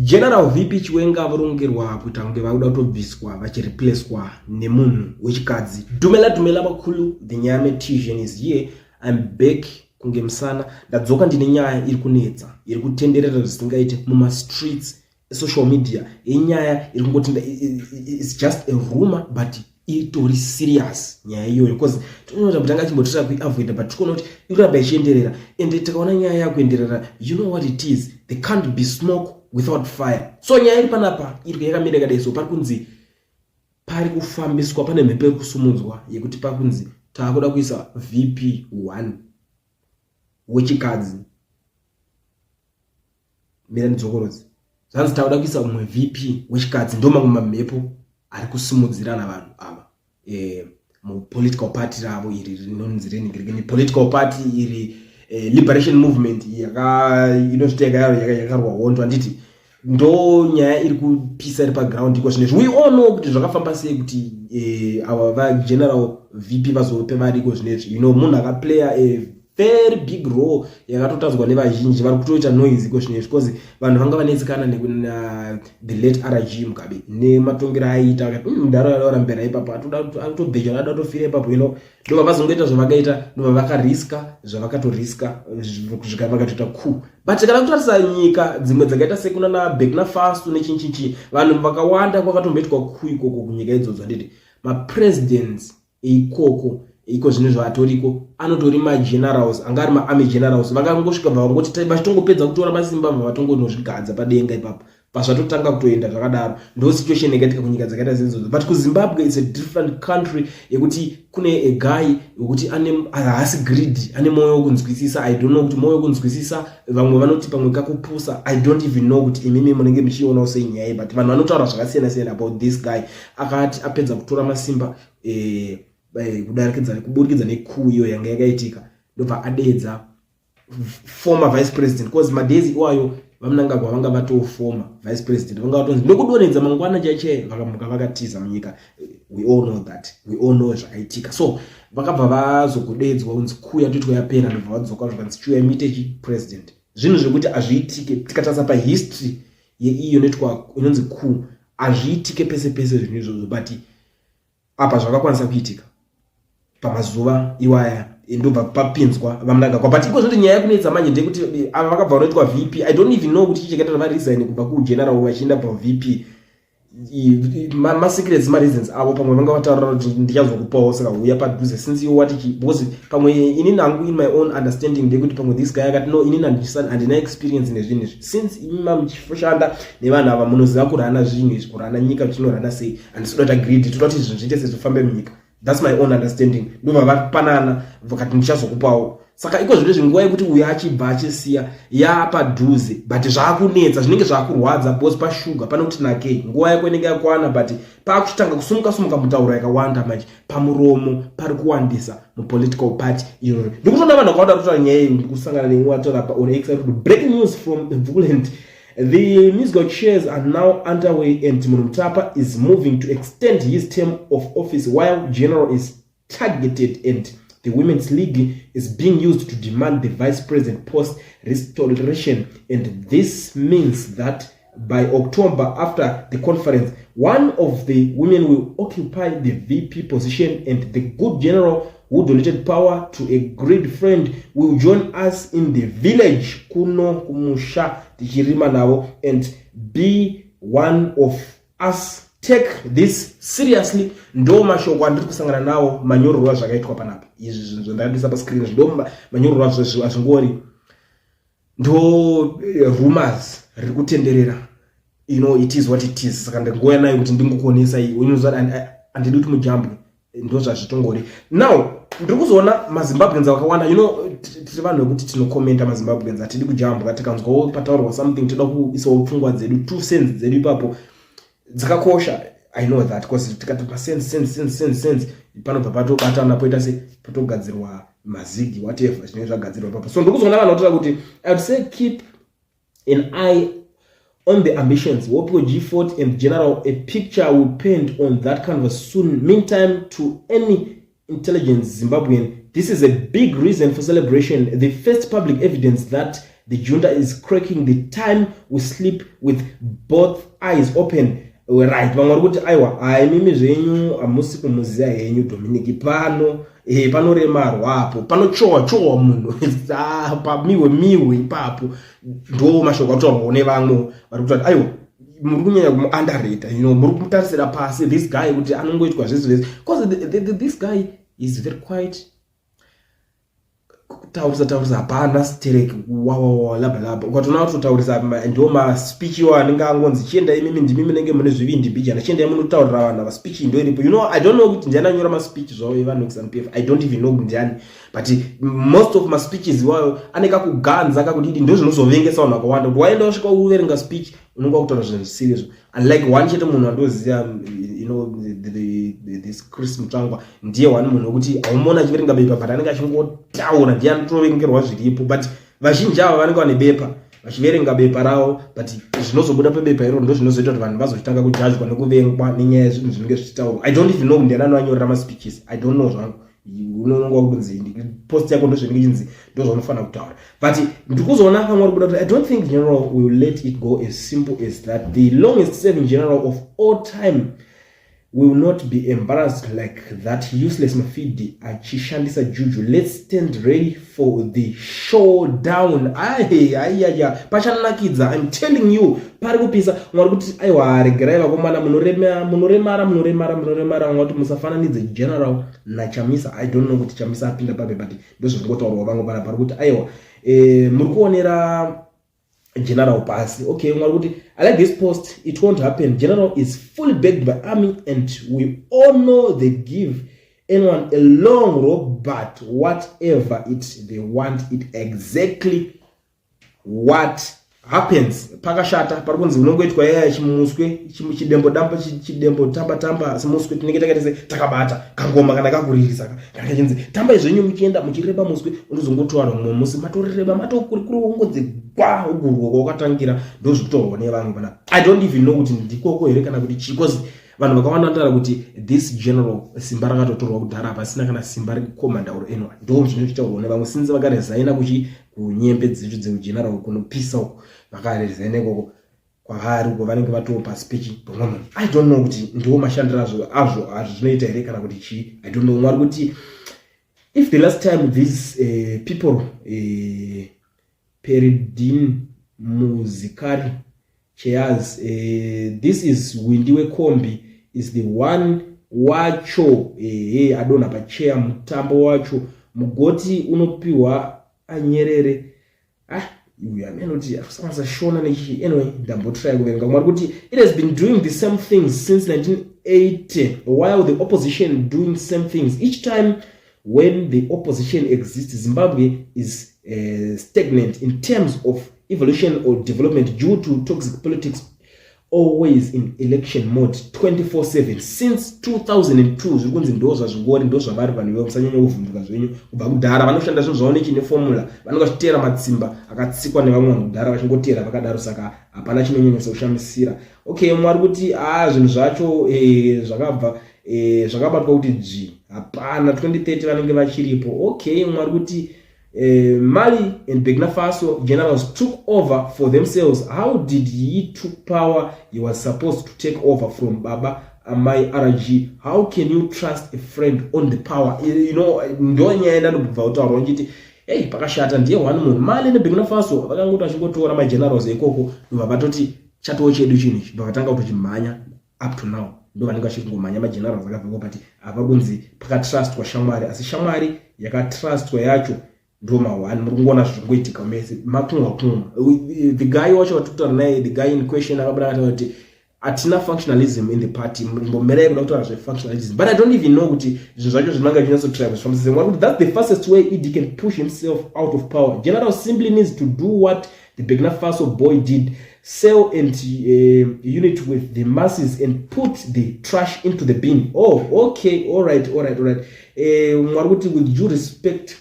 General VP Chiwenga vorongerwa kuita kunge vakuda kutobviswa vachireplacwa nemunhu wechikadzi. Dumela dumela vakulu, the Nyame Tision is here. I'm back kunge musana. Ndadzoka ndine nyaya iri kunetsa, iri kutenderera zvisingaite mumastreets esocial media. Inyaya iri kungoti it's just a rumor, but itori serious nyaya iyoyo, because tinoona kuti tanga chimbotira kuiavoida, but tikuona kuti ikuramba ichienderera. And tikaona nyaya yakuenderera, you know what it is, there can't be smoke without fire. So nyaya iri panapa iri yakamira yakadai. So pari kunzi pari kufambiswa, pane mhepo iri kusumudzwa yekuti pakunzi taakuda kuisa VP1 wechikadzi. Mira ndidzokorodzi. Zvanzi takuda kuisa umwe VP wechikadzi. Ndo mamwe mamhepo ari kusimudzirana vanhu ava mupolitical party ravo iri rinonzi reningirikini political party iri, liberation movement inozviti yakarwa hondo, handiti? Ndo nyaya iri kupisa iri paground iko zvinezvi. We all know kuti zvakafamba sei kuti ava vaGeneral VP vazope variko zvinezvi. Munhu akaplaya a very big role yakatotadzwa nevazhinji vari kutoita noise iko zvinezvi, because vanhu vanga vanetsekana nekuna the late RG Mugabe nematongero aiita. Akati mudharo adaurambira ipapo, atobheja, ada kutofira ipapo. Ndobva vazongoita zvavakaita, ndobva vakariska zvavakatoriska, kusvika vakatoita coup. But kana kutarisa nyika dzimwe dzakaita sekuna naBurkina Faso nechinchichi, vanhu vakawanda kwakatomboitwa coup ikoko kunyika idzodzo, handiti? Mapresidents eikoko iko zvino zvatoriko anotori magenerals, anga ari maarmy generals. Vakangosvika bva vangoti vachitongopedza kutora masimba, bva vatongonozvigadza padenga ipapo, pazvatotanga kutoenda zvakadaro. Ndo situation yakaitika kunyika dzakaita seidzodzo. But kuZimbabwe is a different country yekuti kune a guy wekuti haasi greedy, ane mwoyo wekunzwisisa. I don't know kuti mwoyo wekunzwisisa, vamwe vanoti pamwe kakupusa. I don't even know kuti imimi munenge muchionawo sei nyaya, but vanhu vanotaura zvakasiyana siyana about this guy. Akati apedza kutora masimba kudarikidza kuburikidza necoup iyo yanga yakaitika, ndobva adedza former vice president, because madays iwayo VaMnangagwa vanga vatoformer vice president, vanga vatonzi ndokudonhedza mangwana chaichai. Vakamuka vakatiza munyika. We all know that, we all know zvakaitika. So vakabva vazogudedzwa kunzi coup yatoitwa yapera, ndobva vadzoka, zvakanzi chiuya muite chipresident. Zvinhu zvekuti hazviitike. Tikatarisa pahistory yeiyo inoitwa inonzi coup, hazviitike pese pese zvinhu izvozvo, but apa zvakakwanisa kuitika pamazuva iwaya. Ndobva papinzwa VaMnangagwa. But iko zvoti nyaya yekunetsa manje ndeyekuti ava vakabva vanoitwa VP. I don't even know kuti chii chakaita varesign kubva kugeneral vachienda paVP. Masecrets, mareasons avo, pamwe vanga vataurira kuti ndichazokupawo, saka uya padhuze since iwo wati, because pamwe inini hangu, in my own understanding, ndeyekuti pamwe this guy akati, "No, inini handina experience nezvinhu izvi. Since imima muchishanda nevanhu ava, munoziva kurana zvinhu izvi, kurana nyika tinorana sei, handisi kuda kuita greedy, toda kuti zvinhu zviite sezvifambe munyika." That's my own understanding. Ndobva vapanana, vakati ndichazokupawo. Saka iko zvino zvinguva yekuti uyo achibva achisiya yapadhuze, but zvaakunetsa, zvinenge zvaakurwadza, because pashuga pane kuti nakei nguva yako inenge yakwana, but paakuchitanga kusumuka sumuka mutauro yakawanda manje, pamuromo pari kuwandisa mupolitical party iyoyo. Ndikutoona vanhu vakawanda kutaura nyaya iyi. Ndikusangana nenguva taura on X, breaking news from Vuland: the musical chairs are now underway and Munhumutapa is moving to extend his term of office while General is targeted and the Women's League is being used to demand the vice president post restoration. And this means that by October, after the conference, one of the women will occupy the VP position, and the good general who donated power to a great friend will join us in the village kuno kumusha tichirima navo and be one of us. Take this seriously. Ndo mashoko andiri kusangana nawo, manyorerwa zvakaitwa panapa. Izvi zvinhu zvandakadisa pascreen, ndo manyorerwa azvingori. Ndo rumors riri kutenderera. It is what it is. Saka ndingoya nayo kuti ndingokuonesa. Handidi kuti mujambwe, ndo zvazvitongori. Now ndiri kuzoona maZimbabweans akawanda. Tiri vanhu vekuti tinokomenta. MaZimbabweans hatidi kujambwa. Tikanzwawo pataurwa something, toda kuisawo pfungwa dzedu, two cents dzedu ipapo dzakakosha. I know that, because tikati macents, cents, cents, cents, cents, panobva patobatana, poita se potogadzirwa mazigi, whatever zvinenge zvagadzirwa ipapo. So ndikuzoona vanhu vatoda kuti, I would say, keep an eye on the ambitions Wopio G40 and General. A picture will paint on that canvas soon. Meantime, to any intelligent Zimbabwean, this is a big reason for celebration, the first public evidence that The junta is cracking the time we sleep with both eyes open. Right, vamwe vari kuti aiwa, haimimi zvenyu hamusi kumuziva henyu Dominic. Pano panoremarwa apo, panochowa chowa munhu pamiwe miwe ipapo. Ndo mashoko akutaurwawo nevamwe vari kuti aiwa, muri kunyanya kumuunderrate, muri kumutarisira pasi this guy kuti anongoitwa zvese zvese, because this guy is very quiet. Kutaurisa taurisa hapana sterek, wawawa labha labha. Ukatoona kutotaurisa, ndo maspeech iwo anenge angonzi, "Chiendai imimi, ndimi munenge mune zvivindi mbijana, chiendai munotaurira vanhu ava." Speech ndo iripo. I don't know kuti ndiani anyora maspeech zvavo evanhu vekuZANU PF. I don't even know kuti ndiani, but most of maspeeches iwayo ane kakuganza, kakudidi. Ndo zvinozovengesa vanhu vakawanda, kuti waenda wasvika uverenga speech, unonga kutaura zvinhu zvisiri izvo. Unlike one chete munhu wandoziva, this Chris Mutsvangwa, ndiye one munhu wekuti haumuona achiverenga bepa, but anenge achingotaura, ndiye anotovengerwa zviripo. But vazhinji ava vanenge vane bepa, vachiverenga bepa ravo, but zvinozobuda pabepa iroro ndo zvinozoita kuti vanhu vazochitanga kujajwa nekuvengwa nenyaya yezvinhu zvinenge zvichitaurwa. I don't even know ndiani anovanyorera maspeeches. I don't know zvangu. Unononga kunzi post yako ndo zvinenge chinzi ndo zvaunofanira kutaura, but ndikuzoona vamwe vari kuda kuti, "I don't think general will let it go as simple as that. The longest serving general of all time will not be embarrassed like that useless mafidi achishandisa juju. Let's stand ready for the showdown." Ai, aiyaya, pachanakidza, I'm telling you, pari kupisa. Mwari kuti aiwa, regerai vakomana, munoremara, munoremara, munoremara. Vamwe kuti musafananidze general naChamisa. I don't know kuti Chamisa apinda pape, but ndozviringotaurwa vamwe pana pari kuti aiwa, muri kuonera general pasi. Okay, mwari kuti, "I like this post. It won't happen. General is fully backed by army and we all know they give anyone a long rope, but whatever it they want it exactly what happens." Pakashata, pari kunzi unongoitwa yaya chimuswe, chidembo dambo, chidembo tamba tamba, asi muswe tinenge takaita se takabata kangoma kana kakuririsa kana kachinzi tambai zvenyu, muchienda muchireba muswe, unozongotora mumwe musi matoreba matokurikuri, wongodzi gwa ugurwa kwawakatangira. Ndo zvikutorwa nevamwe pana. I don't even know kuti ndikoko here kana kuti chii, because vanhu vakawanda vanotaura kuti this general simba rakatotorwa kudhara, pasina kana simba rekukomanda or anyone. Ndo zvinenge zvichitaurwa nevamwe since vakarezaina kuchi kunyembe dzecho dzeugeneral kunopisa uko, vakarezaina ikoko kwavari uko, vanenge vatoo pasi pechibhomwe munhu. I don't know kuti ndiwo mashandiro azvo azvo azvinoita here kana kuti chii. I don't know. Mwari kuti, "If the last time these people peridin muzikari chairs, this is windi wekombi is the one wacho ehe adonha pacheya mutambo wacho mugoti unopiwa anyerere." Ah, uyu amenoti akusanganisa Shona nechichi. Anyway, ndambotry kuverenga. Mwari kuti, "It has been doing the same things since 1980 while the opposition doing same things. Each time when the opposition exists, Zimbabwe is stagnant in terms of evolution or development due to toxic politics, always in election mode 24/7 since 2002." Zviri kunzi ndo zvazvingori, ndo zvavari vanhu ivo. Musanyanya kuvhunduka zvenyu. Kubva kudhara vanoshanda zvinhu zvavo nechine formula, vanenge vachiteera matsimba akatsikwa nevamwe vanhu kudhara, vachingotera vakadaro, saka hapana chinonyanyisa kushamisira. Okay, mwari kuti a zvinhu zvacho zvakabva zvakabatwa kuti dzvi, hapana 2030 vanenge vachiripo. Okay, mwari kuti, "Mali and Burkina Faso generals took over for themselves. How did he took power? He was supposed to take over from Baba Amai RG. How can you trust a friend on the power?" Ndo nyaya ndandobva kutaurwa nchiti ei pakashata. Ndiye one munhu, Mali neBurkina Faso, vakangoti vachingotora magenerals ikoko, ndobva vatoti chatowo chedu chinhu ichi, bva vatanga kutochimhanya. Up to now ndo vanenge vachingomhanya magenerals akabva. But hava kunzi pakatrustwa shamwari, asi shamwari yakatrustwa yacho ndo ma1. Muri kungoona zviringoitika mese, makumwa kumwa. The guy wacho watikutaura naye, the guy in question, akabuda akataura kuti hatina functionalism in the party. Mbomerai kuda kutaura zvefunctionalism, but I don't even know kuti zvinhu zvacho zvinanga zvinyatsotraya kuzvifambisa. Mwari kuti, "That's the fastest way ED can push himself out of power. General simply needs to do what the Burkina Faso boy did: sell and unit with the masses and put the trash into the bin." Oh, okay, all right. Mwari kuti, "With due respect,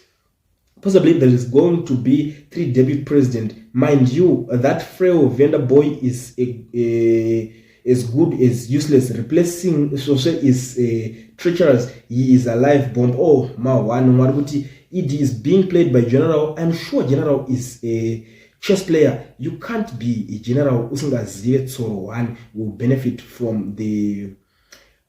possibly there is going to be three deputy president. Mind you, that frail vendor boy is a as good as useless. Replacing Soswe is treacherous. He is a live bomb." Oh, ma one. Mwari kuti, "ED is being played by general. I'm sure general is a Chess player, you can't be a general usingazive tsoro. One will benefit from the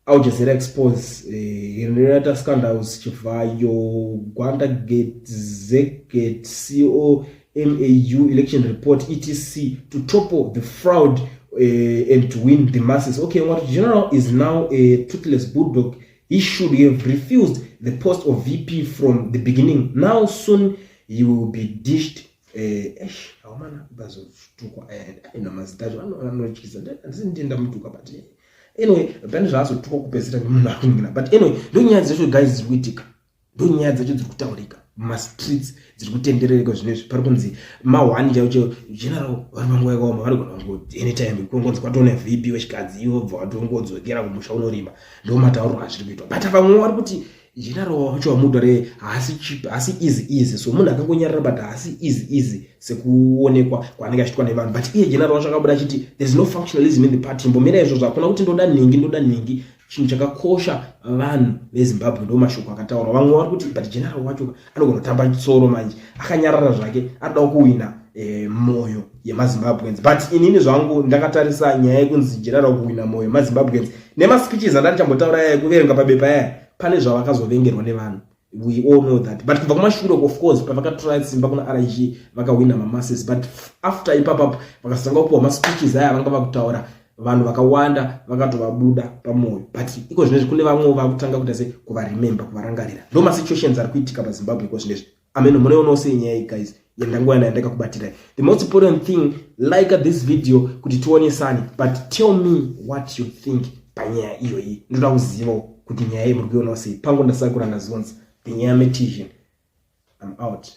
Al Jazeera expose, Henrietta scandals, Chivayo, Gwanda Gate, Zegate, Co, MAU, election report, etc. to topple the fraud and to win the masses. Okay, what general is now a toothless bulldog. He should have refused the post of VP from the beginning. Now soon he will be dished. Eish, awamana bazotukwa ino mazita acho anotyisa. Handisi ndienda mutuka, but anyway, pane zvaazotukwa kupedzisira nemunhu akuningira. But anyway, ndo nyaya dzacho, guys, dziri kuitika, ndo nyaya dzacho dziri kutaurika mumastreets, dziri kutenderereka zvinezvi. Pari kunzi ma1 chaivo chaivo, general vari panguva yakaoma, vari gona kungoti anytime kungonzi kwatoona VP wechikadzi, ivo bva vatongodzokera kumusha unorima. Ndo matauriro azviri kuitwa, but vamwe vari kuti general wacho wamudare haasi cheap, haasi easy easy. So munhu akangonyarara, but haasi easy easy sekuonekwa kwaanenge achiitwa nevanhu. But iye general wacho akabuda achiti there is no functionalism in the party. Mbomira izvozvo, hakuna kuti ndoda nhingi, ndoda nhingi. Chinhu chakakosha vanhu veZimbabwe. Ndo mashoko akataurwa. Vamwe vari kuti, but general wacho anogona kutamba tsoro manje, akanyarara zvake, arikuda kuwina mwoyo yemaZimbabweans. But inini zvangu ndakatarisa nyaya yekunzi general kuwina mwoyo yemaZimbabweans nemaspeeches andandichambotaura yaya kuverenga pabepa yaya, pane zvavakazovengerwa nevanhu, we all know that. But kubva kumashure, of course, pavakatora simba kuna RG, vakawina mamasses. But after ipapapo vakazotanga kupiwa maspeeches aya vanga vakutaura, vanhu vakawanda vakatovabuda pamwoyo. But iko zvinezvi kune vamwewo vakutanga kuita se kuvaremember, kuvarangarira. Ndo masituations ari kuitika paZimbabwe iko zvinezvi. Amen. Munoionawo sei nyaya iyi, guys, yandanguva yandakakubatirai? The most important thing, like this video kuti tionesane, but tell me what you think panyaya iyoyi. Ndoda kuzivawo kuti nyaya iyi muri kuionawo sei. Pangu ndasakuranga zonzi the nyaya metisian. I'm out.